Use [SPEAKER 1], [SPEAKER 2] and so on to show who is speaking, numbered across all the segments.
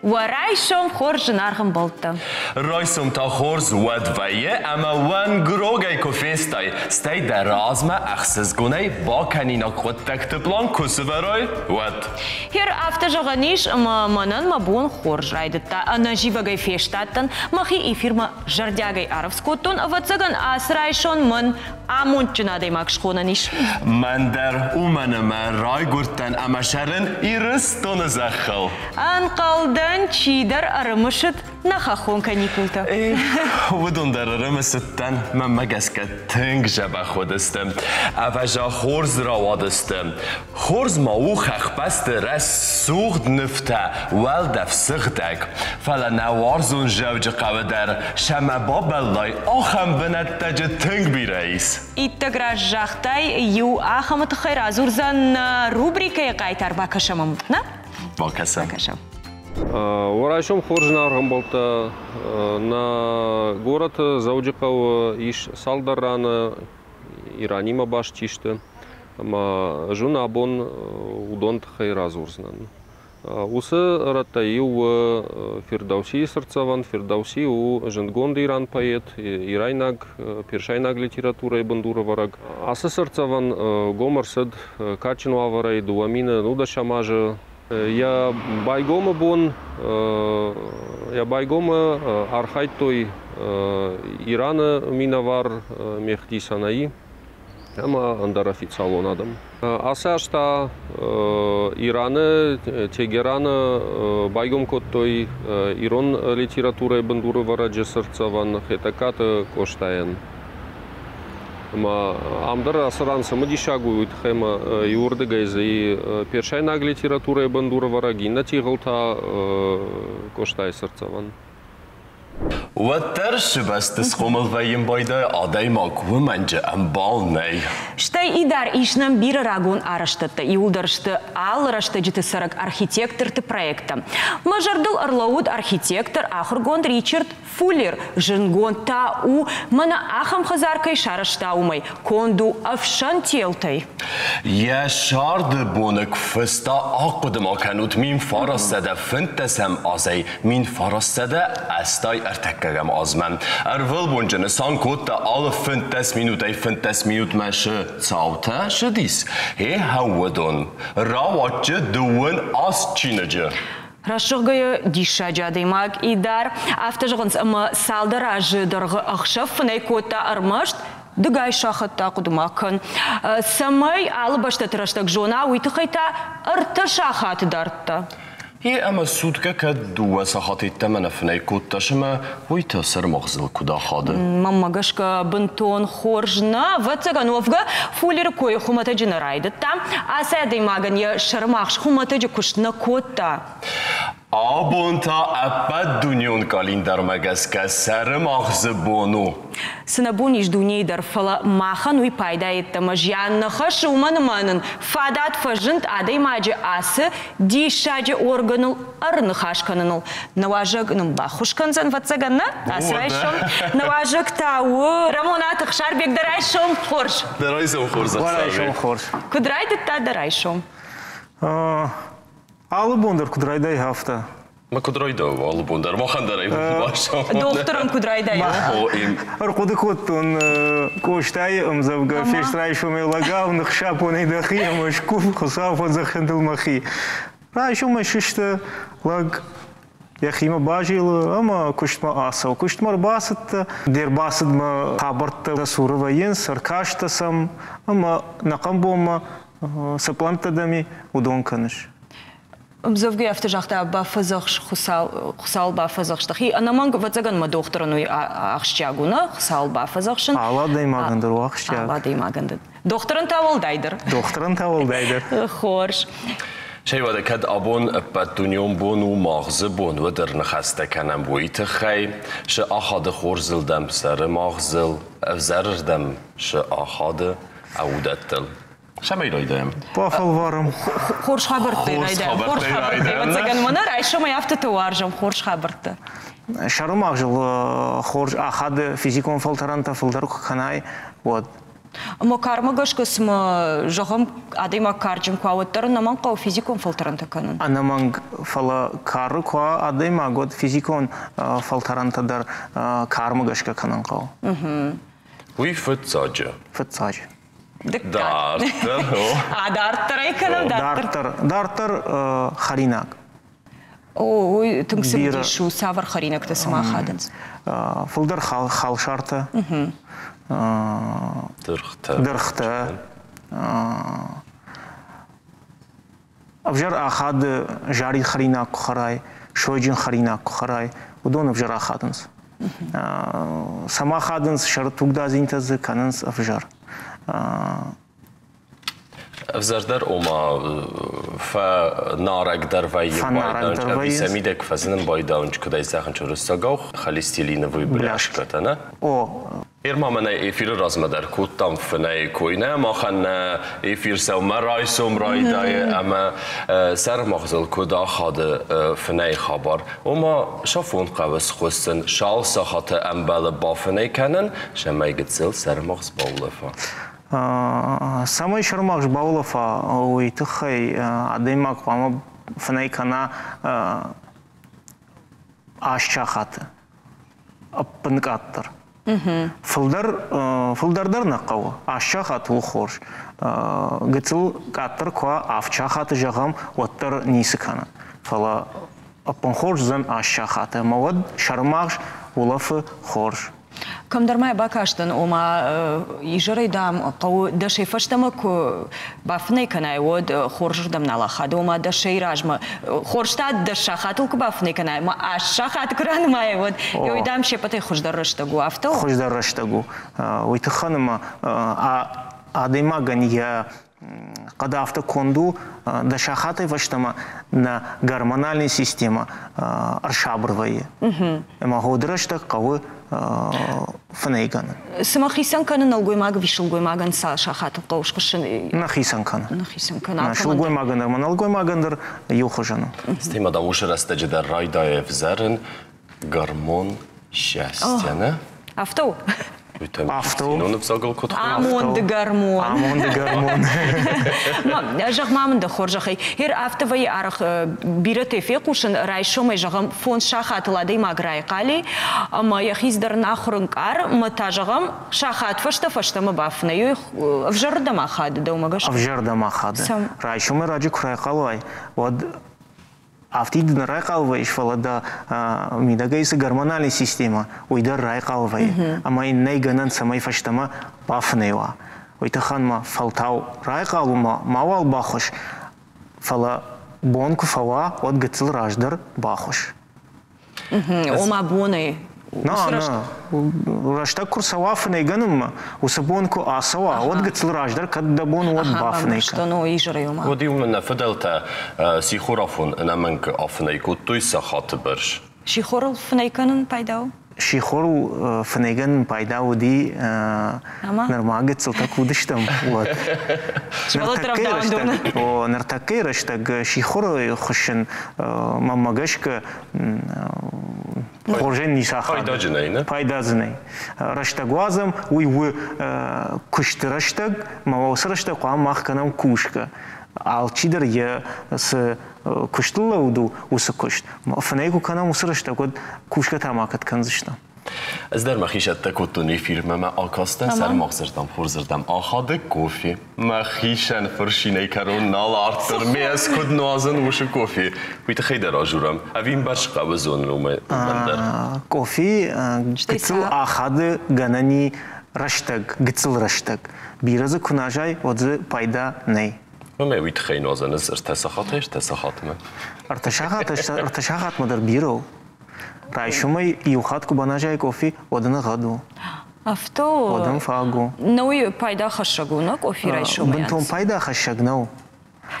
[SPEAKER 1] Уӕ райсом хорз, зынаргъ ӕмбӕлттӕ!
[SPEAKER 2] Райсом та хорз уӕд вӕййы ӕмӕ уӕнгрогӕй куы фестай, стӕй дӕ размӕ ӕхсызгонӕй бакӕнинаг хъуыддӕгты пълан куы сывӕрай, уӕд.
[SPEAKER 1] Хер афтӕ зӕгъӕн ис, ӕмӕ мӕнӕн мӕ бон хорз райдыдта. Ӕнӕзивӕгӕй фестадтӕн, мӕхи эфирмӕ зӕрдиагӕй арӕвдз кодтон. Ӕвӕццӕгӕн, ацы райсон мӕн амондджын адӕймаг схонӕн ис.
[SPEAKER 2] Мӕн дӕр, уымӕн ӕмӕ райгуырдтӕн ӕмӕ сӕрын Ирыстоны зӕххыл.
[SPEAKER 1] Ӕнхъӕлдӕн, чидӕр ӕрымысыд нӕ хӕххон каникултӕ.
[SPEAKER 2] Уыдон дӕр ӕрымысыдтӕн, мӕнмӕ гӕсгӕ тынг дзӕбӕх уыдысты. Ӕвӕдза хорз рауадысты. Хорз ма у хӕхбӕсты рӕсугъд нывтӕ, уӕлдӕф сыгъдӕг. Фӕлӕ нӕ уарзон Дзӕуджыхъӕуы дӕр сӕмӕ бабӕллай ахӕм бынӕттӕджы тынг бирӕ ис.
[SPEAKER 1] Иттӕг раст загътай, иу ахӕмы тыххӕй радзурдзӕн нӕ рубрикӕйы хъайтар бакӕсӕм ӕм, нӕ?
[SPEAKER 2] Бакӕсӕм.
[SPEAKER 1] Бакӕсӕм.
[SPEAKER 3] Райсом хорз зынаргъ ӕмбӕлттӕ. Нӕ горӕты Дзӕуджыхъӕуы ис цалдӕр раны Иранимӕ баст чи сты, ӕмӕ ӕз уын абон уыдон тыххӕй радзурдзынӕн. Уыцы рӕттӕй иу у Фирдаусийы цыртдзӕвӕн. Фирдауси у зындгонд иран поэт, ирайнаг, персайнаг литературӕйы бындурӕвӕрӕг. Ацы цыртдзӕвӕн гом ӕрцыд кадджын уавӕрӕй 2019 азы. Йӕ байгомы бон, йӕ байгомы архайдтой Ираны минӕвар Мехди Санаи ӕмӕ ӕндӕр официалон адӕм. Ацы аз та Ираны, Тегераны байгом кодтой ирон литературӕйы бындурӕвӕрӕджы цыртдзӕвӕн Хетӕгкаты Къостайӕн. Ӕмӕ ам дӕр ацы ран цымыдисаг у, уый тыххӕй ӕмӕ иуырдыгӕй дзы персайнаг литературӕйы бындурӕвӕрӕг, иннӕ тигъыл та Къостайы цыртдзӕвӕн.
[SPEAKER 2] Уӕддӕр сыбӕсты схъомыл вӕййын байдайы адӕймаг, уымӕнджы ӕмбал нӕй.
[SPEAKER 1] Стӕй Идар ис нӕм бирӕ рагон арӕзтӕдтӕ, иуылдӕр сты алы рӕстӕджыты цӕрӕг архитекторты проекттӕ. Мӕ зӕрдыл ӕрлӕууыд архитектор, ахуыргонд Ричард Фуллер зындгонд та у, мӕнӕ ахӕм хӕдзар кӕй сарӕзта, уымӕй. Конд у ӕфсӕн телтӕй.
[SPEAKER 2] Йӕ сӕрды боныг фыста ахъуыды ма кӕнут 1915 азӕй 1983 азмӕ. Ӕрвылбонджы нысан кодта алы 15 минутӕй 15 минутмӕ шы цаутӕ шыдис. Хе хӕууыдон. Рауадджы дыууын аст чиныджы.
[SPEAKER 1] Рӕсугъгӕйӕ диссаджы адӕймаг Идар. Афтӕ зӕгъынц, ӕмӕ цалдӕр азы дӕргъы ӕхсӕв фынӕй кодта ӕрмӕст дыгай сахӕттӕ ахъуыды ма кӕн. Цӕмӕй алы бӕстӕты рӕстӕг зона, уый тыххӕй та ӕртӕ сахаты дардта.
[SPEAKER 2] Е ӕмӕ суткӕ кӕд дыууӕ сахаты йеддӕмӕ нӕ фынӕй кодта, ӕмӕ уый та сӕрмагъзыл куыд ахады?
[SPEAKER 1] Мӕнмӕ гӕсгӕ, бынтон хорз нӕ. Ӕвӕццӕгӕн, уӕвгӕ Фуллеры кой хуымӕтӕджы нӕ райдыдта. Ацы адӕймагӕн йӕ сӕрымагъз хуымӕтӕджы куыст нӕ кодта.
[SPEAKER 2] Абон та ӕппӕт дунеон къӕлиндармӕ гӕсгӕ сӕрымагъзы бон у.
[SPEAKER 1] Цы нӕ бон ис дунейы дӕр, фӕлӕ махӕн уый пайда йеддӕмӕ зиан нӕ хӕссы, уымӕн ӕмӕ нын фадат фӕзынд адӕймаджы ацы диссаджы органыл ӕрныхас кӕныныл. Нӕ уазӕг нын баххуыс кӕндзӕн, ӕвӕццӕгӕн, нӕ? Ацы райсом. Нӕ уазӕг та у Рӕмонаты Ӕхсарбег. Дӕ райсом хорз!
[SPEAKER 2] Дӕ райсом хорз,
[SPEAKER 4] Ӕхсарбег. Райсом хорз.
[SPEAKER 1] Куыд райдыдта дӕ райсом?
[SPEAKER 4] Алы бон дӕр куыд райдайы, афтӕ.
[SPEAKER 2] Ма куыд райдайы алы бон дӕр? Махӕн дӕр ӕй
[SPEAKER 1] Дохтырӕн куыд райдайы?
[SPEAKER 4] Ӕрхъуыды кодтон Къостайы ӕмдзӕвгӕ «Фест райсомӕй лӕгау, ныхсапонӕй дӕхи ӕмӕ скув, Хуыцау фӕдзӕхсӕн дыл мӕхи». Райсомӕй сысты лӕг йӕхимӕ базилы ӕмӕ куыстмӕ ацӕуы. Куыстмӕ ӕрбацыдтӕ, де рбацыдмӕ хабӕрттӕ дӕ цуры вӕййынц, ӕркастӕ сӕм ӕмӕ нӕхъӕн бонмӕ цы пълӕнттӕ дӕм и, уыдон кӕныс.
[SPEAKER 1] Ӕмдзӕвгӕ афтӕ загъта, бафӕдзӕхс Хуыцау, Хуыцауыл бафӕдзӕхс дӕхи. Ӕнӕмӕнг, ӕвӕццӕгӕн, мӕ дохтырӕн уый ахсджиаг у, нӕ? Хуыцауыл бафӕдзӕхсын.
[SPEAKER 4] Алы адӕймагӕн дӕр у ахсджиаг.
[SPEAKER 1] Алы адӕймагӕн дӕр. Дохтырӕн та уӕлдайдӕр.
[SPEAKER 4] Дохтырӕн та уӕлдайдӕр.
[SPEAKER 1] Хорз.
[SPEAKER 2] Цӕй уӕдӕ кӕд абон ӕппӕтдунеон бон у магъзы бон, уӕд ӕрныхӕстӕ кӕнӕм уый тыххӕй, цы ахады хорзылдӕм сӕры магъзыл, ӕвзӕрырдӕм цы ахады, уыдӕттыл. Цӕмӕй райдайӕм?
[SPEAKER 4] Бафӕлварӕм.
[SPEAKER 1] Хорз хабӕрттӕй райдайӕм. Хорз хабӕрттӕй. Ӕвӕццӕгӕн, мӕнӕ райсомӕй афтӕтӕ уарзӕм хорз хабӕрттӕ.
[SPEAKER 4] Сӕрымагъзыл хорз ахады физикон фӕлтӕрӕнтӕ фылдӕр куы кӕнай, уӕд.
[SPEAKER 1] Ӕмӕ кармӕ гӕсгӕ цыма, зӕгъӕм, адӕймаг карджын куы уа, уӕддӕр ӕнӕмӕнг хъӕуы физикон фӕлтӕрӕнтӕ кӕнын.
[SPEAKER 4] Ӕнӕмӕнг, фӕлӕ кары куы уа адӕймаг, уӕд физикон фӕлтӕрӕнтӕ дӕр кармӕ гӕсгӕ кӕнын хъӕуы.
[SPEAKER 2] Уый фыццаджы.
[SPEAKER 4] Фыццаджы.
[SPEAKER 2] Дарддӕр.
[SPEAKER 1] Дарддӕр ӕй кӕнӕм
[SPEAKER 4] дарддӕр. Дарддӕр хӕринаг.
[SPEAKER 1] О, уый тынг цымыдис у, цавӕр хӕринӕгтӕ цыма ахадынц?
[SPEAKER 4] Фылдӕр халсартӕ,
[SPEAKER 2] дыргътӕ.
[SPEAKER 4] Дыргътӕ. Ӕвзӕр ахады жарид хӕринаг куы хӕрай, сойджын хӕринаг куы хӕрай, уыдон ӕвзӕр ахадынц. Цӕмӕ ахадынц, сӕры тугдадзинтӕ дзы кӕнынц ӕвзӕр.
[SPEAKER 2] Ӕвзӕрдӕр, ома фӕнарӕгдӕр вӕййы
[SPEAKER 4] Фӕнарӕгдӕр
[SPEAKER 2] ӕви сӕ мидӕг фӕзынын байдауынч, куыдӕй зӕгъынч уырыссагау, холестериновый бляшкӕтӕ, нӕ?
[SPEAKER 4] О.
[SPEAKER 2] Ир-ма мӕнӕ эфиры размӕ дӕр кодтам фынӕйы кой, нӕ махӕн нӕ эфир сӕумӕ райсом райдайы ӕмӕ сӕрмагъзыл куыд ахады фынӕйы хабар. Ома сафон хъӕуы схуыссын, сал сахаты ӕмбӕлы бафынӕй кӕнын, цӕмӕй гыццыл сӕрмагъз баулӕфа.
[SPEAKER 4] Цӕмӕй сӕрмагъз баулӕфа, уый тыххӕй адӕймаг хъуамӕ фынӕй кӕна аст сахаты ӕппынкъаддӕр. Фылдӕр, фылдӕр дӕр нӕ хъӕуы. Аст сахаты у хорз. Гыццыл къаддӕр куы уа, авд сахаты зӕгъӕм, уӕддӕр ницы кӕны. Фӕлӕ ӕппын хорз уыдзӕн аст сахаты ӕмӕ уӕд сӕрмагъз улӕфы хорз.
[SPEAKER 1] Кӕмдӕр ма бакастӕн, ома изӕрӕй, дам, хъӕуы дӕсӕй фӕстӕмӕ куы бафынӕй кӕнай, уӕд хорзырдӕм нал ахады. Ома дӕсӕй размӕ хорз та дӕс сахатыл куы бафынӕй кӕнай, ӕмӕ аст сахаты куы ранымайай, уӕд уый, дам, се ппӕтӕй хуыздӕр рӕстӕг у. Афтӕ у?
[SPEAKER 4] Хуыздӕр рӕстӕг у. Уый тыххӕн ӕмӕ адӕймагӕн йӕ хъӕд афтӕ конд у, дӕ сахатӕй фӕстӕмӕ нӕ гормональный системӕ ӕрсабыр вӕййы. Ӕмӕ ходы рӕстӕг хъӕуы фынӕй кӕнын.
[SPEAKER 1] Цыма хицӕн кӕны нӕлгоймаг ӕви сылгоймагӕн цал сахатыл хъӕуы схуыссын?
[SPEAKER 4] Нӕ хицӕн кӕны.
[SPEAKER 1] Нӕ хицӕн кӕны.
[SPEAKER 4] Сылгоймагӕн дӕр ӕмӕ нӕлгоймагӕн дӕр иухуызӕн у.
[SPEAKER 2] Стӕй ма дам уыцы рӕстӕджы дӕр райдайы ӕвзӕрын гормон счастья, нӕ?
[SPEAKER 1] Афтӕ у?
[SPEAKER 4] Афтӕ у.
[SPEAKER 2] Ӕвзагыл куыд
[SPEAKER 1] Амонды гормон.
[SPEAKER 4] Амонды гормон.
[SPEAKER 1] Зӕгъ-ма мын дӕ хорзӕхӕй, гьер афтӕ вӕййы арӕх бирӕтӕй фехъусын, райсомӕй, зӕгъӕм, фондз сахатыл адӕймаг райхъали, ӕмӕ йӕхи цыдӕр нахуыр ӕнкъары, ӕмӕ та, зӕгъӕм, сахат фӕстӕ фӕстӕмӕ бафынӕй. Ӕвзӕрырдӕм ахады дӕумӕ гӕсгӕ?
[SPEAKER 4] Ӕвзӕрдӕм ахады. Райсомӕй раджы куы райхъал уай, уӕд афтид нӕ райхъал вӕййыс, фӕлӕ дӕ мидӕгӕй цы гормональный системӕ, уый дӕр райхъал вӕййы. Ӕмӕ йын нӕй гӕнӕн, цӕмӕй фӕстӕмӕ бафынӕй уа. Уый тыххӕн ма фӕлтау райхъал у ма мауал бахуысс, фӕлӕ бон куы фӕуа, уӕд гыццыл раздӕр бахуысс.
[SPEAKER 1] Ома бонӕй
[SPEAKER 4] На, на. Рӕстӕг куы рцӕуа фынӕйгӕнынмӕ, уыцы бон куы ацӕуа, уӕд гыццыл раздӕр кӕд дӕ бон уӕд бафынӕй кӕн.
[SPEAKER 2] Уӕд-иу мын нӕ фыдӕлтӕ сихорафон ӕнӕмӕнг афынӕй кодтой сахаты бӕрц.
[SPEAKER 1] Сихорыл фынӕй кӕнын пайда у?
[SPEAKER 4] Сихорыл фынӕйгӕнын пайда уыди, нырма гыццылтӕ куы уыдыстӕм, уӕд. Ныртӕккӕйы рӕстӕг сихоры хуыссын, мӕнмӕ гӕсгӕ, хорзӕн ницы ахады.
[SPEAKER 2] Пайдаджынӕй, нӕ?
[SPEAKER 4] Пайдаджынӕй. Рӕстӕг уадзӕм, уый у куысты рӕстӕг, ӕмӕ уыцы рӕстӕг хъуамӕ мах кӕнӕм кусгӕ. Алчидӕр йӕ цы куыстыл лӕуд у, уыцы куыст. Фынӕй куы кӕнӕм уыцы рӕстӕг, уӕд кусгӕ та ма кӕд кӕндзыстӕм?
[SPEAKER 2] Ӕз дӕр мӕхи сӕттӕ кодтон эфирмӕ, мӕ акастӕн сӕрмагъзырдӕм, хорзырдӕм ахады кофе. Мӕхицӕн фырсинӕй кӕрон нал ардтон, ме ӕз куыд нуазын уыцы кофе, уый тыххӕй дӕр азурӕм. Ӕви мбӕрц хъӕуы зонын уымӕн дӕр?
[SPEAKER 4] Кофе гыццыл ахады гӕнӕн и рӕстӕг, гыццыл рӕстӕг. Бирӕ дзы куы назай, уӕд дзы пайда нӕй.
[SPEAKER 2] Ӕмӕ уый тыххӕй нуазӕн ӕз ӕртӕ сахатӕй ӕртӕ сахатмӕ.
[SPEAKER 4] Ӕртӕ сахатмӕ дӕр бирӕ у. Райсомӕй иу хатт куы баназай къофи, уӕд ын ӕгъгъӕд у.
[SPEAKER 1] Афтӕ у.
[SPEAKER 4] Уӕд ын фаг у.
[SPEAKER 1] Науи пайдахӕссӕг у, нӕ къофи райсомӕй?
[SPEAKER 4] Бынтон пайдахӕссӕг нӕу.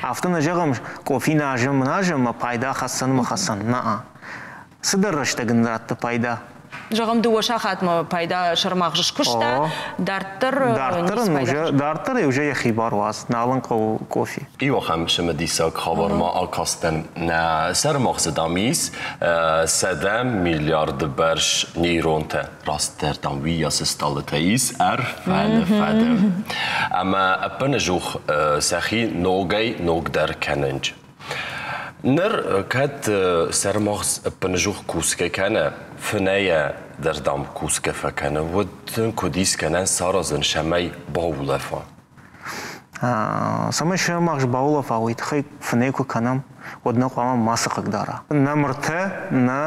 [SPEAKER 4] Афтӕ нӕ зӕгъӕм, къофи назӕм, назӕм, ӕмӕ пайда хӕссӕн мӕ хӕссӕн. Нӕ. Цыдӕр рӕстӕг ын радты пайда.
[SPEAKER 1] Зӕгъӕм, 2 сахатмӕ пайда сӕрмагъз скуыста, дарддӕр
[SPEAKER 4] дарддӕр ын уже дарддӕр уже йӕхи бар уадз, нал ын хъӕуы кофе.
[SPEAKER 2] Иу ахӕм цымыдисаг хабар ма акастӕн. Сӕрмагъзы, дам, ис 100 миллиарды бӕрц нейронтӕ. Растдӕр, дам, уыйасы стъалытӕ ис ӕрфӕны фӕды. Ӕмӕ ӕппынӕдзух сӕхи ногӕй-ногдӕр кӕнынц. Ныр кӕд сӕрмагъз ӕппынӕдзух кусгӕ кӕнӕ, фынӕйӕ дӕр, дам, кусгӕ фӕкӕны, уӕд ын куыд ис гӕнӕн саразын, цӕмӕй баулӕфа?
[SPEAKER 4] Цӕмӕй сӕрмагъз баулӕфа, уый тыххӕй фынӕй куы кӕнӕм, уӕд нӕ хъуамӕ мацы хъыгдара. Нӕ мыртӕ, нӕ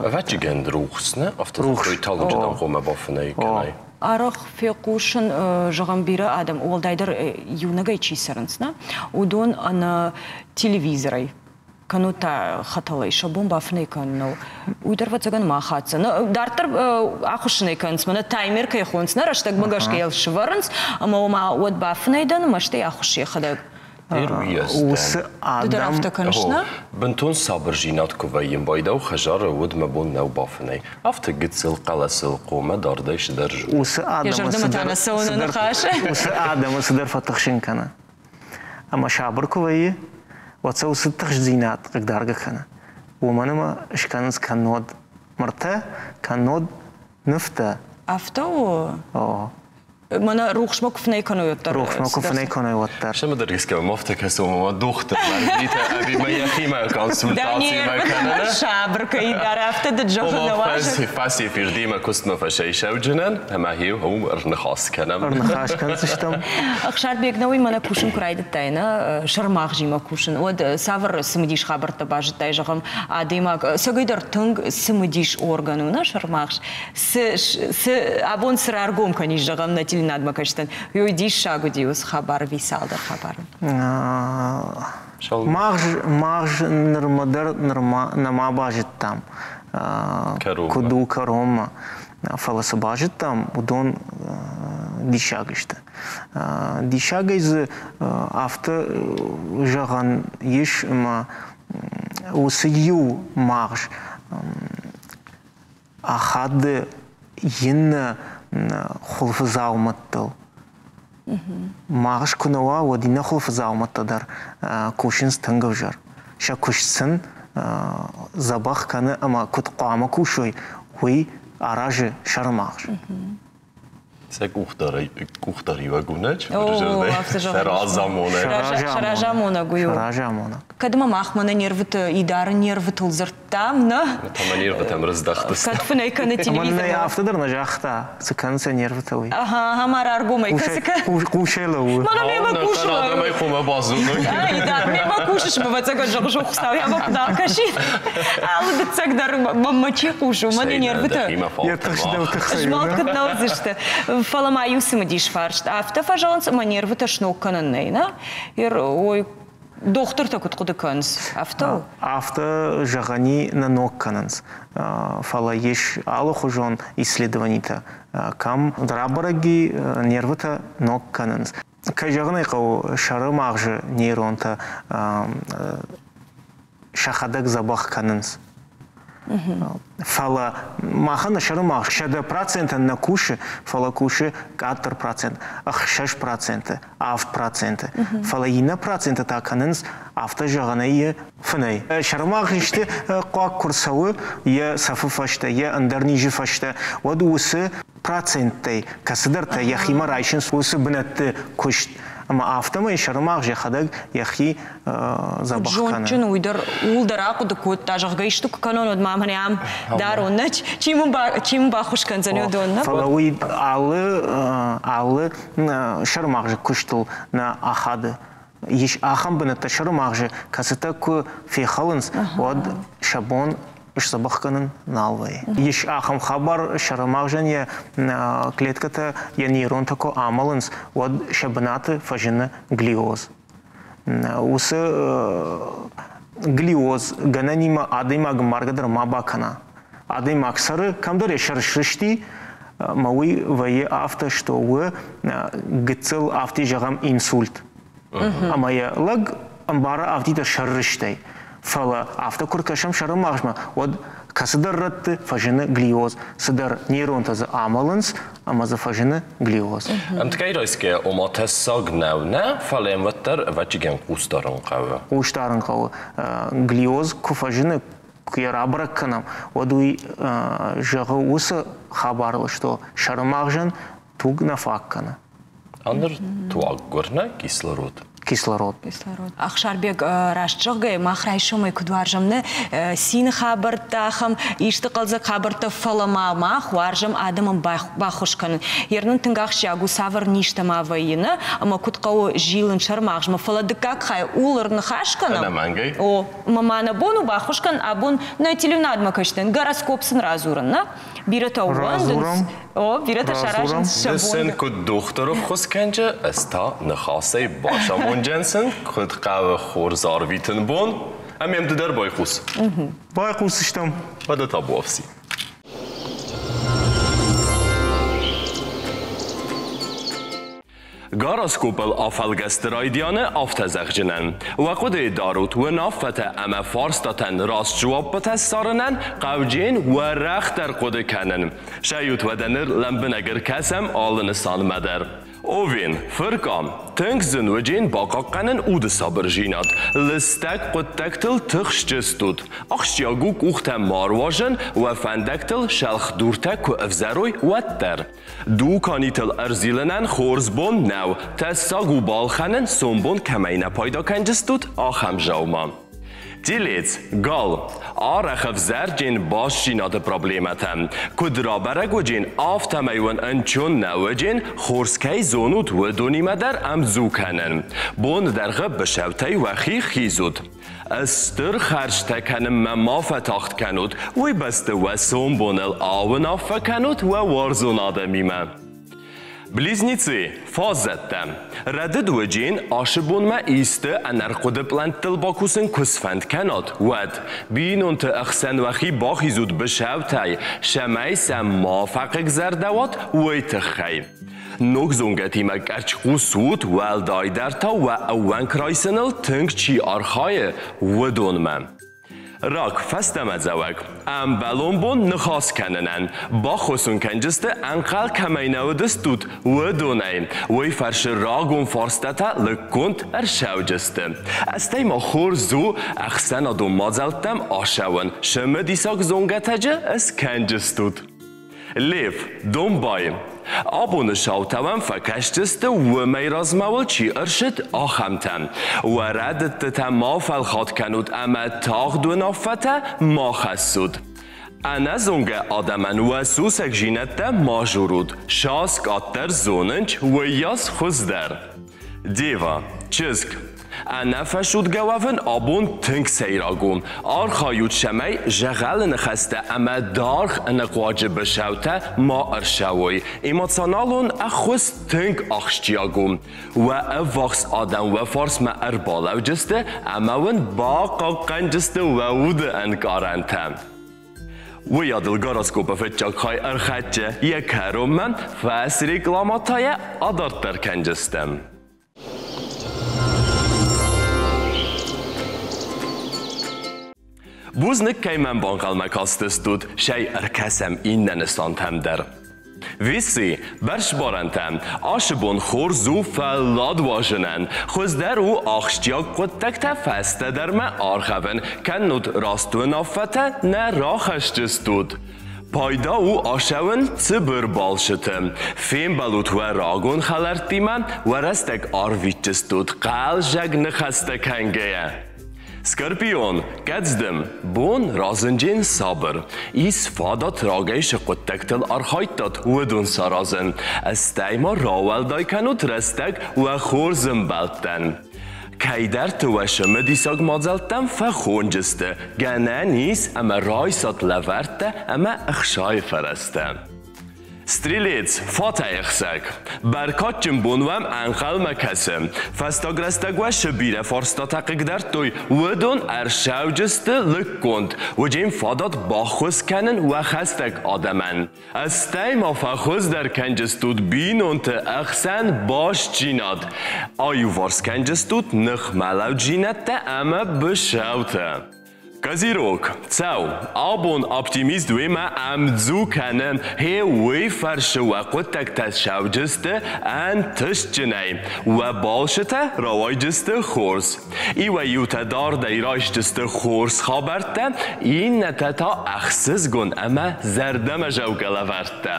[SPEAKER 2] Ӕвӕццӕгӕн рухс, нӕ? Афтӕ дзырдтой талынджы дам хъуамӕ бафынӕй кӕнай.
[SPEAKER 1] Арӕх фехъусын, зӕгъӕм, бирӕ адӕм, уӕлдайдӕр иунӕгӕй чи цӕрынц, нӕ, уыдон ӕнӕ телевизорӕй кӕннод та хӕтӕлӕй сӕ бон бафынӕй кӕнын нӕу. Уый дӕр, ӕвӕццӕгӕн, ма хӕццӕ. Дарддӕр ахуыссынӕй кӕнынц, мӕнӕ таймер кӕй хонынц, нӕ рӕстӕгмӕ гӕсгӕ йыл сывӕрынц, ӕмӕ ома уӕд бафынӕй дӕн, ӕмӕ стӕй ахуыссы йӕхӕдӕг.
[SPEAKER 4] Уыцы
[SPEAKER 1] Ды дӕр афтӕ кӕныс, нӕ?
[SPEAKER 2] Бынтон сабырдзинад куы вӕййы байдау хӕдзары, уӕд мӕ бон нӕу бафынӕй. Афтӕ гыццыл хъӕлӕсыл хъомӕ дардӕй цыдӕр
[SPEAKER 4] Уыцы адӕмы цыдӕр, уыцы адӕмы цыдӕр фӕтыхсын кӕны. Ӕмӕ сабыр куы вӕййы, уӕд сӕ уыцы тыхстдзинад хъыгдаргӕ кӕны. Уымӕн ӕмӕ скӕнынц кӕннод мыртӕ, кӕннод нывтӕ.
[SPEAKER 1] Афтӕ у?
[SPEAKER 4] О.
[SPEAKER 1] Мӕнӕ рухсмӕ куы фынӕй кӕной, уӕддӕр.
[SPEAKER 4] Рухсмӕ куы фынӕй кӕной, уӕддӕр.
[SPEAKER 2] Сӕмӕдӕр искӕмӕ афтӕ кӕсы, ома дохтыр Маргарита ӕви мӕ йӕхимӕ консультацимӕ кӕнӕ.
[SPEAKER 1] Сабыр кӕй дӕр афтӕ дын зӕгъын нӕ уарзы.
[SPEAKER 2] Фӕсефирдимӕ куыстмӕ фӕсӕйсӕвджынӕн ӕмӕ хи уым ӕрныхас кӕнӕм.
[SPEAKER 4] Ӕрныхас кӕндзыстӕм.
[SPEAKER 1] Ӕхсарбег, нӕ уый мӕнӕ кусын куы райдыдтай, нӕ сӕрмагъзимӕ кусын, уӕд цавӕр цымыдис хабӕрттӕ базыдтай, зӕгъӕм, адӕймаг цӕгӕйдӕр тынг цымыдис орган у, нӕ сӕрмагъз. Цы, цы абон цы раргом кӕнис, зӕгъӕм, нӕ телеуынадмӕ кӕсджытӕн, уый диссаг уыди уыцы хабар ӕви цалдӕр хабары?
[SPEAKER 4] Магъз, магъз нырмӕ дӕр нырма нӕма базыдтам, куыд у кӕронмӕ. Фӕлӕ цы базыдтам, уыдон диссаг сты. Диссагӕй дзы афтӕ зӕгъӕн ис, ӕмӕ уыцы иу магъз ахады иннӕ хуылфыдзаумӕттыл. Магъз куы нӕ уа, уӕд иннӕ хуылфыдзаумӕттӕ дӕр кусынц тынг ӕвзӕр. Сӕ куыст сын дзӕбӕх кӕны ӕмӕ куыд хъуамӕ кусой, уый аразы сӕрымагъз.
[SPEAKER 2] Сӕ къухдариуӕг у нӕ сӕ разамонӕг.
[SPEAKER 1] Сӕ разамонӕг уый у.
[SPEAKER 4] Разамонӕг.
[SPEAKER 1] Кӕд ма мах мӕнӕ нервыты идары нервытыл дзырдтам, нӕ?
[SPEAKER 2] Та мӕ нервытӕм рыздӕхтысты.
[SPEAKER 1] Кӕд фынӕй кӕны телевизор.
[SPEAKER 4] Мӕнӕ афтӕ дӕр нӕ загъта, цы кӕны сӕ нервытӕ уый.
[SPEAKER 1] Ага, ага, ма раргомӕй кӕцы кӕ.
[SPEAKER 4] Хъусӕй лӕууы.
[SPEAKER 1] Мӕнӕ мемӕ кусы.
[SPEAKER 2] Адӕмӕй хъуамӕ базоной.
[SPEAKER 1] Идар, мемӕ кусыс, ӕвӕццӕгӕн, зӕгъыс, Хуыцау йӕ куы нал кӕсид. Алы дыццӕг дӕр мӕ чи хъусы, уымӕн йӕ нервытӕ
[SPEAKER 4] Йӕ тыхст дӕу тыхсӕй.
[SPEAKER 1] Змӕлд куыд нӕ уыдзысты. Фӕлӕ ма иу цымыдис фарст. Афтӕ фӕзӕгъынц, ӕмӕ нервытӕ сног кӕнӕн нӕй, нӕ? Ой, дохтыртӕ куыд хъуыды кӕнынц, афтӕ у?
[SPEAKER 4] Афтӕ зӕгъӕни нӕ ног кӕнынц. Фӕлӕ ис алыхуызон исследованитӕ, кӕм рабӕрӕг и нервытӕ ног кӕнынц. Кӕй зӕгъын ӕй хъӕуы, сӕры магъзы нейронтӕ сӕхӕдӕг дзӕбӕх кӕнынц. Фӕлӕ махӕн нӕ сӕры магъз 100%-ӕн нӕ кусы, фӕлӕ кусы къаддӕр процент, 6%, 7%. Фӕлӕ иннӕ проценты та кӕнынц, афтӕ зӕгъӕнӕй, фынӕй. Сӕрымагъз исты хъуаг куы рцӕуы йӕ цӕфы фӕстӕ, йӕ ӕндӕр низы фӕстӕ, уӕд уыцы проценттӕй кӕцыдӕртӕ йӕхимӕ райсынц уыцы бынӕтты куыст. Ӕмӕ афтӕмӕй сӕрымагъз йӕхӕдӕг йӕхи дзӕбӕх кӕны.
[SPEAKER 1] Зондджын уый дӕр ууыл дӕр ахъуыды кодта, зӕгъгӕ, исты куы кӕнон, уӕд ма мӕнӕ ам дарон, нӕ чи мын чи мын баххуыс кӕндзӕн, уыдон, нӕ?
[SPEAKER 4] Фӕлӕ уый алы алы сӕрымагъзы куыстыл нӕ ахады. Ис ахӕм бынӕттӕ сӕрымагъзы, кӕцытӕ куы фехӕлынц, уӕд сӕ бон сдзӕбӕх кӕнын нал вӕййы. Ис ахӕм хабар, сӕрымагъзӕн йӕ клеткӕтӕ, йӕ нейронтӕ куы амӕлынц, уӕд сӕ бынаты фӕзыны глиоз. Уыцы глиоз гӕнӕнимӕ адӕймаг маргӕ дӕр ма бакӕна. Адӕймаг цӕры, кӕмдӕр йӕ сӕр срысти, ӕмӕ уый вӕййы афтӕ, что у гыццыл, афтӕ зӕгъӕм, инсульт. Ӕмӕ йӕ лӕг ӕмбары афтидӕр сӕррыстӕй. Фӕлӕ афтӕ куы ркӕсӕм сӕрымагъзмӕ, уӕд кӕцыдӕр рӕтты фӕзыны глиоз, цыдӕр нейронтӕ дзы амӕлынц ӕмӕ дзы фӕзыны глиоз.
[SPEAKER 2] Ӕмткӕй райсгӕ, ома тӕссаг нӕу, нӕ, фӕлӕ йӕм уӕддӕр ӕвӕццӕгӕн хъус дарын хъӕуы.
[SPEAKER 4] Хъус дарын хъӕуы. Глиоз куы фӕзыны, куы йӕ рабӕрӕг кӕнӕм, уӕд уый зӕгъы уыцы хабарыл, что сӕрымагъзӕн туг нӕ фаг кӕны.
[SPEAKER 2] А ныр туаггуыр нӕ кислород.
[SPEAKER 4] Кислород.
[SPEAKER 1] Кислород. Ӕхсарбег, раст зӕгъгӕйӕ, мах райсомӕй куыд уарзӕм нӕ цины хабӕрттӕ, ахӕм исты хъӕлдзӕг хабӕрттӕ, фӕлӕ ма мах уарзӕм адӕмӕн баххуыс кӕнын. Йер нын тынг ахсджиаг у, цавӕр низтӕ ма вӕййы, нӕ? Ӕмӕ куыд хъӕуы зилын сӕрмагъзмӕ, фӕлӕ дыккаг хай ууыл ӕрныхас кӕнӕм.
[SPEAKER 2] Ӕнӕмӕнгӕй.
[SPEAKER 1] О, ӕмӕ ма нӕ бон у баххуыс кӕнын абон нӕ телеуынадмӕ кӕсынӕн, гороскоп сын радзурын, нӕ? Бирӕтӕ ууӕндынц. О, бирӕтӕ саразынц сӕ бон.
[SPEAKER 2] Сын куыд дохтыры ххуыс кӕнджы, ӕз та ныхасӕй бацамонджӕн сын, куыд хъӕуы хорз арвитын бон, ӕмӕ йӕм ды дӕр байхъус.
[SPEAKER 4] Байхъусдзыстӕм.
[SPEAKER 2] Уӕдӕ табуафси. Гороскопыл афӕлгӕсты райдианы афтӕ зӕгъджынӕн. Уӕ хъуыдыйы дарут уынаффӕтӕ ӕмӕ фарстатӕн раст дзуаппытӕ ссарынӕн хъӕвджын уӕрӕхдӕр хъуыды кӕнын. Сӕйут уӕдӕ ныр лӕмбынӕг ӕркӕсӕм алы нысанмӕ дӕр. Овен, фыркъа, тынг зын уыджен бахъахъхъӕнын уды сабырдзинад. Лыстӕг хъуыддӕгтыл тыхсджыстут. Ахсджиаг у къухтӕ ма руазын, уӕ фӕндӕгтыл сӕлхдуртӕ куы ӕвзӕрой, уӕддӕр. Дуканитыл ӕрзилынӕн хорз бон нӕу, тӕссаг у балхӕнын, сомбон кӕмӕй нӕ пайда кӕнджыстут, ахӕм дзаума. Телец, гал, арӕх ӕвзӕрджын бастдзинады проблемӕтӕ. Куыд рабӕрӕг уыджын, афтӕмӕй уын ӕнцон нӕ уыджын, хорз кӕй зонут, уыдонимӕ дӕр ӕмдзу кӕнын. Боны дӕргъы бысӕутӕй уӕхи хизут. Стыр хӕрзтӕ кӕнынмӕ ма фӕтагъд кӕнут, уый бӕсты уӕ сомбоныл ауынаффӕ кӕнут уӕ уарзон адӕмимӕ. Близнецы, фаззӕттӕ. Рӕдыд уыджын ашы бонмӕ исты ӕнӕрхъуыды пълӕнттыл бакусын куы сфӕнд кӕнат, уӕд бинонты ӕхсӕн уӕхи бахизут бысӕутӕй, цӕмӕй сӕм ма фӕхъыгзӕрдӕ уат, уый тыххӕй. Ног зонгӕтимӕ къӕрцхъус ут, уӕлдайдӕр та уӕ ӕууӕнк райсыныл тынг чи архайы, уыдонмӕ. Рак фӕстӕмӕдзӕуӕг. Ӕмбӕлон бон ныхас кӕнынӕн. Баххуыс уын кӕнджысты, ӕнхъӕл кӕмӕй нӕ уыдыстут, уыдонӕй. Уый фӕрсы рагон фарстатӕ лыггонд ӕрцӕуджысты. Стӕй ма хорз у ӕхсӕнадон мадзӕлттӕм ацӕуын, цымыдисаг зонгӕтӕджы скӕнджыстут. Лев, домбай. Абоны саутӕ фӕкӕсдзысты, уымӕй размӕ уыл чи ӕрцыд, ахӕмтӕ. Уӕ рӕдыдтытӕ ма фӕлхат кӕнут ӕмӕ тагъд уынаффӕтӕ ма хӕссут. Ӕнӕзонгӕ адӕмӕн уӕ сусӕгдзинӕдтӕ ма дзурут, сас къаддӕр зонынч, уыйас хуыздӕр. Дева, чызг, ӕнӕфӕсудгӕ уӕвын абон тынг сӕйраг у. Архайут, цӕмӕй зӕгъӕлы ныхӕстӕ ӕмӕ даргъ ӕнӕхъуаджы быцӕутӕ ма ӕрцӕуой. Эмоционалон ӕххуыс тынг ахсджиаг у. Уӕ ӕввахс адӕм уӕ фарсмӕ ӕрбалӕуджысты ӕмӕ уын бахъахъхъӕнджысты уӕ уды ӕнкъарӕнтӕ. Уыйадыл гороскопы фыццаг хай ӕрхӕццӕ йӕ кӕронмӕ, фӕсреклама та йӕ адарддӕр кӕнджыстӕм. Бузныг, кӕй мӕм банхъӕлмӕ кастыстут, сӕй ӕркӕсӕм иннӕ нысантӕм дӕр. Виси, бӕрцбарӕнтӕ, ацы бон хорз у фӕллад уадзынӕн. Хуыздӕр у ахсджиаг хъуыддӕгтӕ фӕстӕдӕрмӕ аргъӕвын, кӕннод раст уынаффӕтӕ нӕ рахӕсдзыстут. Пайда у ацӕуын цыбыр балцыты. Фембӕлут уӕ рагон хӕлӕрттимӕ, уӕ рӕстӕг арвитдзыстут хъӕлдзӕг ныхӕстӕ кӕнгӕйӕ. Скорпион, кӕдздым, бон разынджын сабыр. Ис фадат рагӕй цы хъуыддӕгтыл архайдтат, уыдон саразын. Стӕй ма рауӕлдай кӕнут рӕстӕг уӕ хорз ӕмбӕлттӕн. Кӕйдӕрты уӕ цымыдисаг мадзӕлттӕм фӕхонджысты, гӕнӕн ис ӕмӕ райсат лӕвӕрттӕ ӕмӕ ӕхсайы фӕрӕзтӕ. Стрелец, фатӕйӕхсӕг. Бӕркадджын бон уӕм ӕнхъӕлмӕ кӕсы. Фӕстаг рӕстӕг уӕ цы бирӕ фарстатӕ хъыгдардтой, уыдон ӕрцӕуджысты лыггонд. Уыджын фадат баххуыс кӕнын уӕ хӕстӕг адӕмӕн. Стӕй ма фӕхуыздӕр кӕнджыстут бинонты ӕхсӕн бастдзинад. Аиуварс кӕнджыстут ныхмӕлӕуджинӕдтӕ ӕмӕ быцӕутӕ. Козерог, цӕу, абон оптимист уемӕ ӕмдзу кӕны, гъе уый фӕрсы уӕ хъуыддӕгтӕ ссӕуджысты ӕнтыстджынӕй, уӕ балцытӕ рауайджысты хорз. Иуӕй-иутӕ дардӕй райсдзысты хорз хабӕрттӕ, иннӕтӕ та ӕхсызгон ӕмӕ зӕрдӕмӕзӕугӕ лӕвӕрттӕ.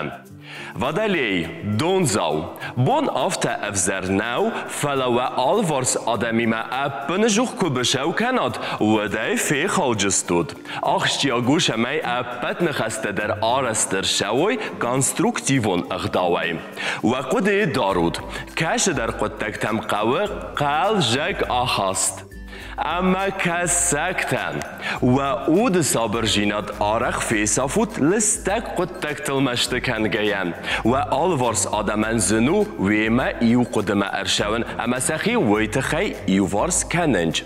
[SPEAKER 2] Водолей, дондзау. Бон афтӕ ӕвзӕр нӕу, фӕлӕ уӕ алыварс адӕмимӕ ӕппынӕдзух куы быцӕу кӕнат, уӕд ӕй фехалджыстут. Ахсджиаг у, цӕмӕй ӕппӕт ныхӕстӕ дӕр арӕзт ӕрцӕуой конструктивон ӕгъдауӕй. Уӕ хъуыдыйы дарут, кӕцыдӕр хъуыддӕгтӕм хъӕуы хъӕлдзӕг ахаст. Ӕмӕ кӕсӕгтӕ, уӕ уды сабырдзинад арӕх фесафут лыстӕг хъуыддӕгтыл мӕсты кӕнгӕйӕ. Уӕ алыварс адӕмӕн зын у уемӕ иу хъуыдымӕ ӕрцӕуын ӕмӕ сӕхи уый тыххӕй иуварс кӕнынч.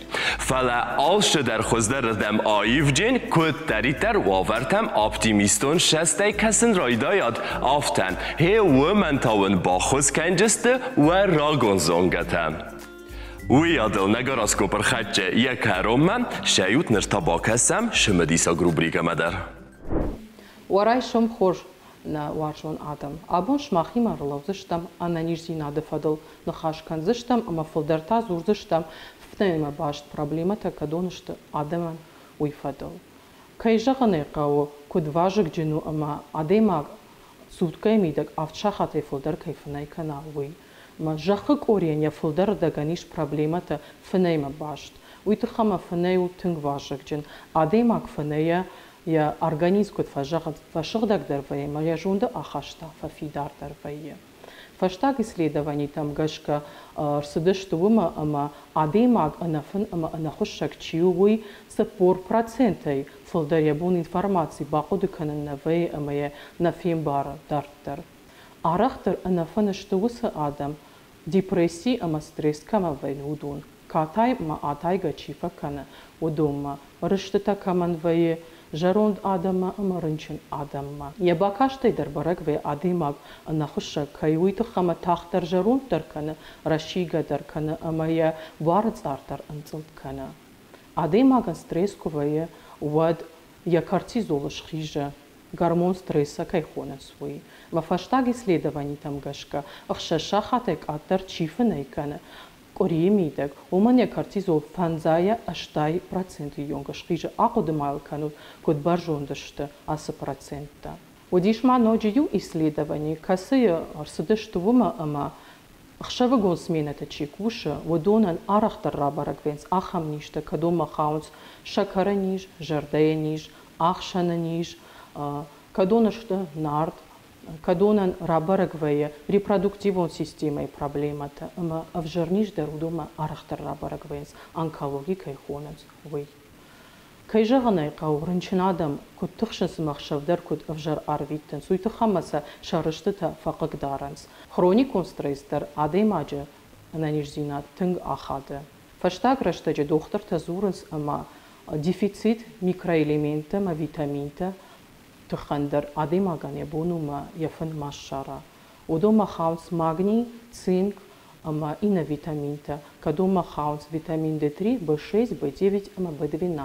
[SPEAKER 2] Фӕлӕ алцыдӕр хуыздӕрырдӕм аивджын, куыддӕриддӕр уавӕртӕм оптимистон цӕстӕй кӕсын райдайат, афтӕ. Гъе уымӕн та уын баххуыс кӕнджысты уӕ рагон зонгӕтӕ. Уыйадыл нӕ гороскоп ӕрхӕццӕ йӕ кӕронмӕ, сӕйут ныр та бакӕсӕм цымыдисаг рубрикӕмӕ дӕр.
[SPEAKER 5] Уӕ райсом хорз, нӕ уарзон адӕм! Абон сымахимӕ ӕрлӕудзыстӕм ӕнӕниздзинады фӕдыл, ныхас кӕндзыстӕм ӕмӕ фылдӕр та дзурдзыстӕм фыдӕнимӕ баст проблемӕтӕ кӕдон сты адӕмӕн, уый фӕдыл. Кӕй зӕгъын ӕй хъӕуы, куыд вазыгджын у ӕмӕ адӕймаг суткӕйы мидӕг авд сахатӕй фылдӕр кӕй фынӕй кӕна, уый. Ӕмӕ зӕххы къорийӕн йӕ фылдӕрырдӕгӕн ис проблемӕтӕ фынӕймӕ баст. Уый тыххӕй ӕмӕ фынӕй у тынг вазыгджын. Адӕймаг фынӕйӕ йӕ организм куыд фӕзӕгъынц, фӕсыгъдӕгдӕр вӕййы ӕмӕ йӕ зонды ахаст та фӕфидардӕр вӕййы. Фӕстаг исследованитӕм гӕсгӕ рцыдысты уымӕ, ӕмӕ адӕймаг ӕнӕфын ӕмӕ ӕнӕхуыссӕг чи у, уый 40 процентӕй фылдӕр йӕ бон информаци бахъуыды кӕнын нӕ вӕййы ӕмӕ йӕ нӕ фембары дарддӕр. Арӕхдӕр ӕнӕфын сты уыцы адӕм, депресси ӕмӕ стресс кӕмӕ вӕййы, уыдон, катай ӕмӕ атайгӕ чи фӕкӕны, уыдонмӕ, рыстытӕ кӕмӕн вӕййы, зӕронд адӕммӕ ӕмӕ рынчын адӕммӕ. Йӕ бакастӕй дӕр бӕрӕг вӕййы адӕймаг ӕнӕхуыссӕг кӕй, уый тыххӕй ӕмӕ тагъддӕр зӕронддӕр кӕны, рӕсийгӕ дӕр кӕны ӕмӕ йӕ буары цъар дӕр ӕнцъылд кӕны. Адӕймагӕн стресс куы вӕййы, уӕд йӕ кортизол схизы, гормон стресса кӕй хонынц, уый. Мӕ фӕстаг исследованитӕм гӕсгӕ, 6 сахатӕй къаддӕр чи фынӕй кӕны къуырийы мидӕг, уымӕн йӕ кортизол 5 80 проценты онг схизы. Ахъуыды ма йыл кӕнут, куыд бӕрзонд сты ацы проценттӕ. Уыдис ма ноджы иу исследовани, кӕцыйы ӕрцыдысты уымӕ, ӕмӕ ӕхсӕвыгон сменӕты чи кусы, уыдонӕн арӕхдӕр рабӕрӕг вӕййынц ахӕм низтӕ, кӕдонмӕ хауынц сӕкӕры низ, зӕрдӕйы низ, ахсӕны низ, кӕдон сты нард, кӕдонӕн рабӕрӕг вӕййы репродуктивон системӕйы проблемӕтӕ ӕмӕ ӕвзӕр низ дӕр уыдонмӕ арӕхдӕр рабӕрӕг вӕййынц, онкологи кӕй хонынц, уый. Кӕй зӕгъын ӕй хъӕуы, рынчын адӕм куыд тыхсынц ӕмӕ ӕхсӕв дӕр куыд ӕвзӕр ӕрвитынц, уый тыххӕй ӕмӕ сӕ сӕ рыстытӕ фӕхъыгдарынц. Хроникон стресс дӕр адӕймаджы ӕнӕниздзинад тынг ахады. Фӕстаг рӕстӕджы дохтыртӕ дзурынц, ӕмӕ дефицит микроэлементтӕ ӕмӕ витаминтӕ тыххӕн дӕр адӕймагӕн йӕ бон у ӕмӕ йӕ фын ма ссара. Уыдонмӕ хауынц магний, цинк ӕмӕ иннӕ витаминтӕ, кӕдонмӕ хауынц витамин D3, B6, B9 ӕмӕ B12.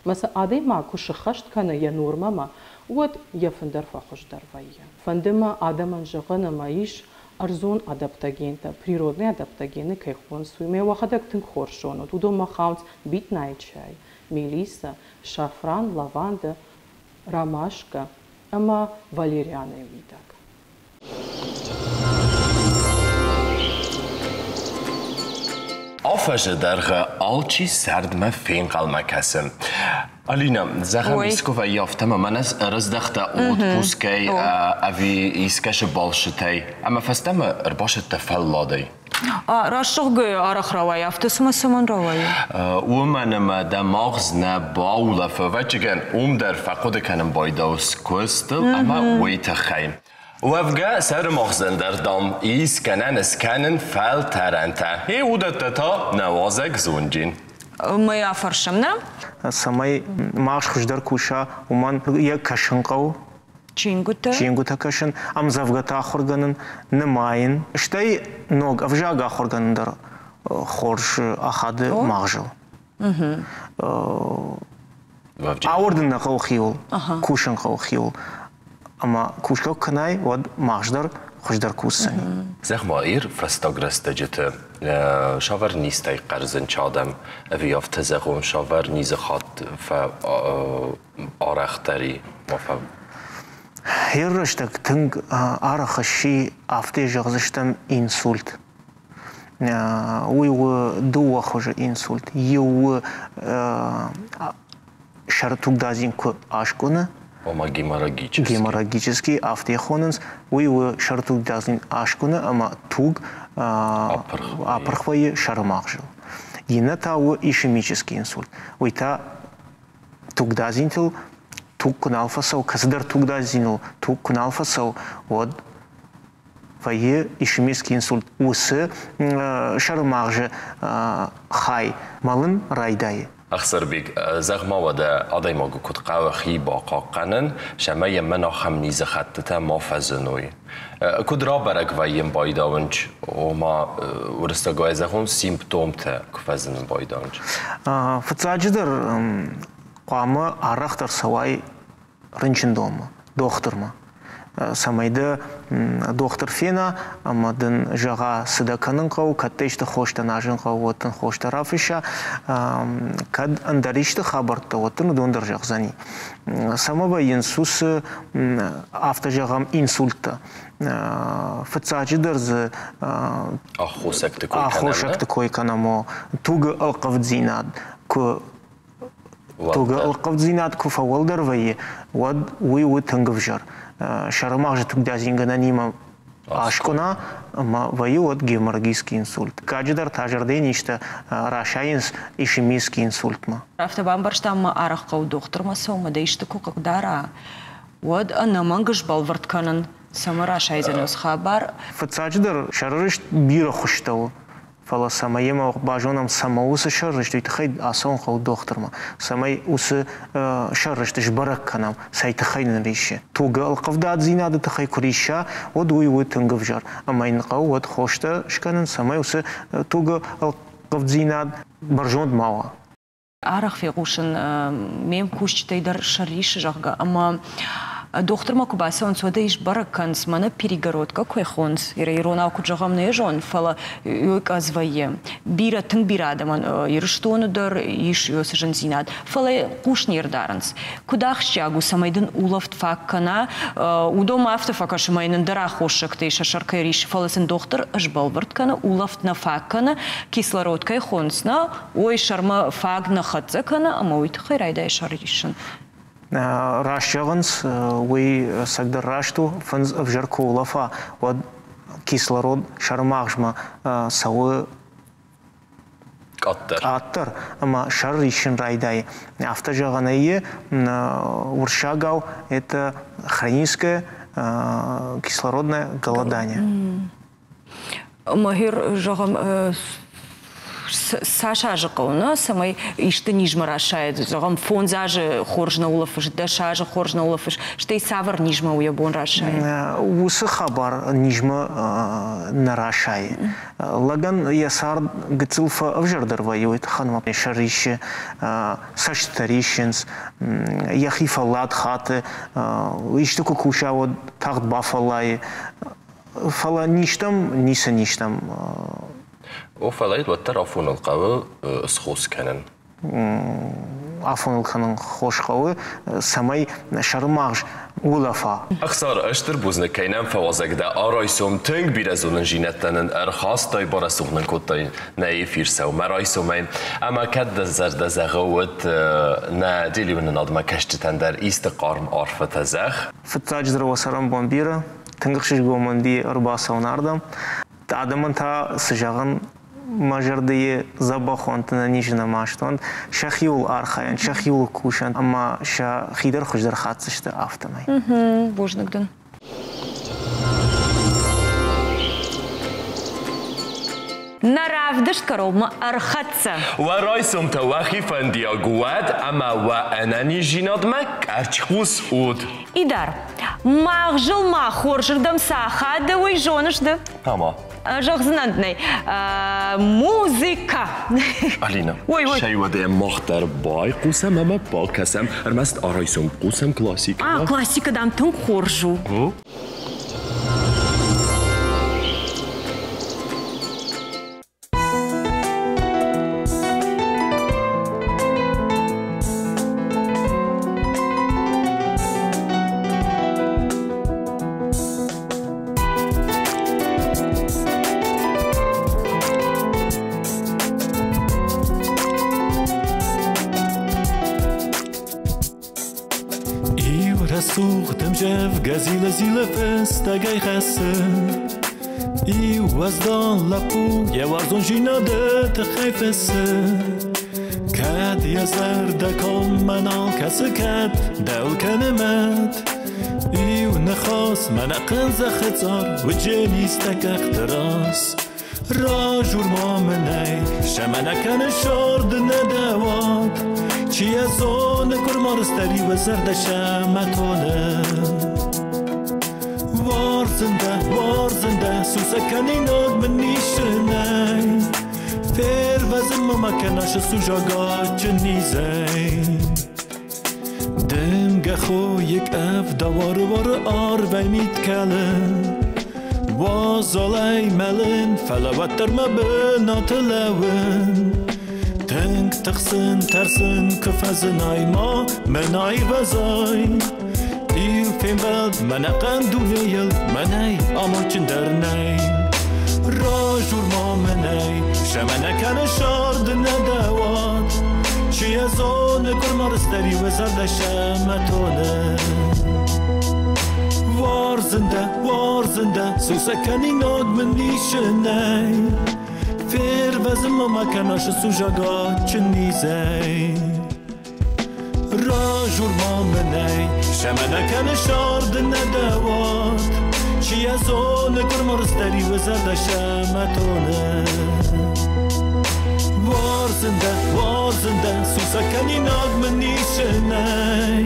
[SPEAKER 5] Ӕмӕ сӕ адӕймаг куы сыххӕст кӕны йӕ нормӕмӕ, уӕд йӕ фын дӕр фӕхуыздӕр вӕййы. Фӕнды мӕ адӕмӕн зӕгъын, ӕмӕ ис ӕрдзон адаптогентӕ, природные адаптогены кӕй хонынц, уый мӕ уӕхӕдӕг тынг хорз зонут. Уыдонмӕ хауынц битнайы чай, мелисса, шафран, лаванда, ромашка ӕмӕ валерианӕйы уидаг.
[SPEAKER 2] Афӕдзы дӕргъы алчи сӕрдмӕ фенхъӕлмӕ кӕсы. Алина, зӕгъӕм, искуы вӕййы афтӕ, ӕмӕ мӕнӕ ӕрыздӕхтӕ отпускӕй ӕви искӕсы балцытӕй ӕмӕ фӕстӕмӕ ӕрбацыдтӕ фӕлладӕй.
[SPEAKER 1] Раст зӕгъгӕ, арӕх рауайы, афтӕ цымӕ цӕмӕн рауайы?
[SPEAKER 2] Уымӕн ӕмӕ дӕ магъз нӕ баулӕфы. Ӕвӕццӕгӕн, уым дӕр фӕхъуыды кӕнын байдауыс куыстыл ӕмӕ уый тыххӕй. Уӕвгӕ, сӕрымагъзӕн дӕр, дам, ис гӕнӕн скӕнын фӕлтӕрӕнтӕ. Гъе уыдӕттӕ та нӕ уазӕг зонджын.
[SPEAKER 1] Мӕ афӕрсӕм, нӕ?
[SPEAKER 4] Цӕмӕй магъз хуыздӕр куса, уымӕн йӕ кӕсын хъӕуы.
[SPEAKER 1] Чингуытӕ?
[SPEAKER 4] Чингуытӕ кӕсын, ӕмдзӕвгӕтӕ ахуыргӕнын, нымайын. Стӕй ног ӕвзаг ахуыргӕнын дӕр хорз ахады магъзыл. Ауӕрдын нӕ хъӕуы хиуыл, кусын хъӕуы хиуыл. Ӕмӕ кусгӕ куы кӕнай, уӕд магъз дӕр хуыздӕр кусдзӕни.
[SPEAKER 2] Зӕгъ-ма, Ир фӕстаг рӕстӕджыты цавӕр низтӕй хъӕрзынц адӕм, ӕви афтӕ зӕгъон, цавӕр низы хатт фӕарӕхдӕр и?
[SPEAKER 4] Ир рӕстӕг тынг арӕх сси, афтӕ зӕгъдзыстӕм, инсульт. Уый у дыууӕ хуызы инсульт. Иу у сӕры тугдадзин куы аскъуыны,
[SPEAKER 2] Ома геморрагический.
[SPEAKER 4] Геморрагический, афтӕ хонынц. Уый у сӕры тугдадзин аскъуыны ӕмӕ туг апырх вӕййы сӕры магъзыл. Иннӕ та у ишемический инсульт. Уый та тугдадзинтыл туг куы нал фӕцӕуы, кӕцыдӕр тугдадзиныл туг куы нал фӕцӕуы, уӕд вӕййы ишемический инсульт. Уыцы сӕрымагъзы хай мӕлын райдайы.
[SPEAKER 2] Ӕхсарбег, зӕгъ-ма уӕдӕ, адӕймагы куыд хъӕуы хи бахъахъхъӕнын, цӕмӕй йӕм мӕн ахӕм низыхӕттытӕ ма фӕзыной? Куыд рабӕрӕг вӕййын байдауынч, ома уырыссагӕй зӕгъон, симптомтӕ куы фӕзынын байдауынч?
[SPEAKER 4] Фыццаджыдӕр хъуамӕ арӕхдӕр цӕуай рынчындонмӕ, дохтырмӕ, цӕмӕй дӕ дохтыр фена ӕмӕ дын зӕгъа, цы дӕ кӕнын хъӕуы, кӕд дӕ исты хостӕ назын хъӕуы, уӕд дын хостӕ рафысса, кӕд ӕндӕр исты хабӕрттӕ, уӕд дын уыдон дӕр зӕгъдзӕни. Цӕмӕ вӕййынц уыцы, афтӕ зӕгъӕм, инсульттӕ? Фыццаджыдӕр дзы
[SPEAKER 2] аххосӕгты
[SPEAKER 4] кой кӕнӕм, тугы ӕлхъывддзинад куы Тугы ӕлхъывддзинад куы фӕуӕлдӕр вӕййы, уӕд уый у тынг ӕвзӕр. Сӕрымагъзы тугдадзингӕнӕнимӕ аскъуына ӕмӕ вӕййы уӕд геморрагический инсульт. Каджыдӕр та зӕрдӕйы низтӕ расайынц ишемический инсультмӕ.
[SPEAKER 1] Афтӕ бамбӕрстам мӕ арӕх хъӕуы дохтырмӕ цӕуын, дӕ исты куы хъыгдара, уӕд ӕнӕмӕнг сбӕлвырд кӕнын, цӕмӕ расайдзӕн уыцы хабар.
[SPEAKER 4] Фыццаджыдӕр сӕрырыст бирӕ хуызтӕ у. Фӕлӕ цӕмӕй йемӕ базонӕм, цӕмӕ уыцы сӕррызт, уый тыххӕй ацӕуын хъӕуы дохтырмӕ, цӕмӕй уыцы сӕррызт сбӕрӕг кӕнӕм, цӕй тыххӕй нын риссы. Тугы ӕлхъывдаддзинады тыххӕй куы рисса, уӕд уый у тынг ӕвзӕр. Ӕмӕ йын хъӕуы уӕд хостӕ скӕнын, цӕмӕй уыцы тугы ӕлхъывддзинад бӕрзонд ма уа.
[SPEAKER 1] Арӕх фехъусын ме мкусджытӕй дӕр сӕррисы, зӕгъгӕ, ӕмӕ дохтырмӕ куы бацӕуынц, уӕд ӕй сбӕрӕг кӕнынц, мӕнӕ перегородкӕ куы хонынц, иронау куыд зӕгъӕм, нӕ зон, фӕлӕ уый къӕдз вӕййы. Бирӕ, тынг бирӕ адӕмӕн Ирыстоны дӕр ис уыцы зындзинад, фӕлӕ хъус не рдарынц. Куыд ахсджиаг у, цӕмӕй дын улӕфт фаг кӕна, уыдонмӕ афтӕ фӕкӕсы, мӕ йын ӕндӕр аххосӕгтӕй сӕ сӕр кӕй риссы, фӕлӕ сын дохтыр сбӕлвырд кӕны, улӕфт нӕ фаг кӕны, кислород кӕй хонынц, нӕ, уой сӕрмӕ фаг нӕ хӕццӕ кӕны ӕмӕ уый тыххӕй райдайы сӕр риссын.
[SPEAKER 4] Раст зӕгъынц, уый ӕцӕгдӕр раст у. Фындз ӕвзӕр куы улӕфа, уӕд кислород сӕрымагъзмӕ цӕуы
[SPEAKER 2] къаддӕр.
[SPEAKER 4] Къаддӕр ӕмӕ сӕр риссын райдайы. Афтӕ зӕгъӕн ӕй уырыссагау это хроническое кислородное голодание.
[SPEAKER 1] Махер, зӕгъӕм, цас азы хъӕуы, нӕ, цӕмӕй исты низмӕ расайӕд, зӕгъӕм, 5 азы хорз нӕ улӕфыс, 10 азы хорз нӕ улӕфыс, стӕй цавӕр низмӕ у йӕ бон расайын?
[SPEAKER 4] Уыцы хабар низмӕ нӕ расайы. Лӕгӕн йӕ цард гыццыл фӕӕвзӕрдӕр вӕййы, уый тыххӕн ма сӕр риссы, цӕстытӕ риссынц, йӕхи фӕллад хаты, исты куы куса, уӕд тагъд бафӕллайы. Фӕлӕ низтӕм ницы низтӕм.
[SPEAKER 2] О, фӕлӕ уӕддӕр афоныл хъӕуы схос кӕнын.
[SPEAKER 4] Афоныл кӕнын хос хъӕуы, цӕмӕй сӕрымагъз улӕфа.
[SPEAKER 2] Ӕхсар, стыр бузныг, кӕй нӕм фӕуазӕг дӕ. Райсом тынг бирӕ зонындзинӕдтӕ нын ӕрхастай, барӕсугъд нын кодтай нӕ эфир сӕумӕрайсомӕй. Ӕмӕ кӕд дӕ зӕрдӕ зӕгъы, уӕд нӕ телеуынынадмӕ кӕсджытӕн дӕр исты хъарм арфӕтӕ зӕгъ.
[SPEAKER 4] Фыццаджыдӕр уӕ цӕрӕнбон бирӕ, тынг ӕхсызгон мын уыди ӕрбацӕуын ардӕм. Адӕмӕн та цы зӕгъын, мӕ зӕрдӕйы дзӕбӕх уӕнт, ӕнӕниз нӕмаст уӕнт, сӕхиуыл архайӕнт, сӕхиуыл кусӕнт ӕмӕ сӕхи дӕр хуыздӕр хатдзысты афтӕмӕй.
[SPEAKER 1] Бузныг дын. Нӕ равдыст кӕронмӕ ӕрхӕццӕ.
[SPEAKER 2] Уӕ райсомтӕ уӕхи фӕндиаг уӕд ӕмӕ уӕ ӕнӕниздзинадмӕ къӕрцхъус ут.
[SPEAKER 1] Идар, магъзыл ма хорзырдӕм цы ахады, уый зоныс ды?
[SPEAKER 2] Ама.
[SPEAKER 1] Зӕгъдзынӕн нӕй. Музыка.
[SPEAKER 2] Алина,
[SPEAKER 1] Ой, ой.
[SPEAKER 2] сӕй уӕдӕ мах дӕр байхъусӕм ӕмӕ бакӕсӕм, ӕрмӕст арайсом хъусӕм классикӕмӕ.
[SPEAKER 1] А, классикӕ, дам, тынг хорз у.
[SPEAKER 6] Иу рӕсугъд ӕмдзӕвгӕ зилы-зилы фыстӕгӕй хӕссы. Иу уӕздан лӕппу йӕ уарзондзинады тыххӕй фыссы. Кӕд йӕ зӕрдӕ коммӕ нал кӕсы, кӕд дӕу кӕны мӕт. Иу ныхас мӕнӕ хъындзӕхы цар уыдженистӕ къӕхты раз. Ражур ма мынӕй, сӕмӕнӕ кӕны сӕрды нӕ дӕуат. Чи йӕ зоны, куырмарыстӕри уӕ зӕрдӕ сӕмӕ тоны. Уарзын дӕ, уарзын дӕ, сусӕг кӕнинаг мын ницы нӕй. Фервӕзын ма мӕ кӕна сусӕгадджын низӕй. Дымгӕ хойы къӕвда уары-уары арвӕй мит кӕлы. Уазалӕй мӕлын, фӕлӕ уӕддӕр мӕ бынаты лӕууын. Тынг тыхсын, тӕрсын, куы фӕзынай ма мӕн аирвӕзай. Иу фембӕлд мӕнӕхъӕн дунейыл мӕнӕй амондджындӕр нӕй. Ражур ма мӕнӕй, сӕмӕнӕ кӕны сӕрды нӕ дӕуат. Чи йӕ зоны, куырмарыстӕри уӕ зӕрдӕ сӕмӕ тоны. Уарзын дӕ, уарзын дӕ, сусӕг кӕнинаг мын ницы нӕй. Фервӕзын ма мӕ кӕна сусӕгадджын низӕй. Ражур ма мӕнӕй, сӕмӕнӕ кӕны сӕрды нӕ дӕуат. Чи йӕ зоны, куырмарыстӕри уӕ зӕрдӕ сӕмӕ тоны. Уарзын дӕ, уарзын дӕ, сусӕг кӕнинаг мын ницы нӕй.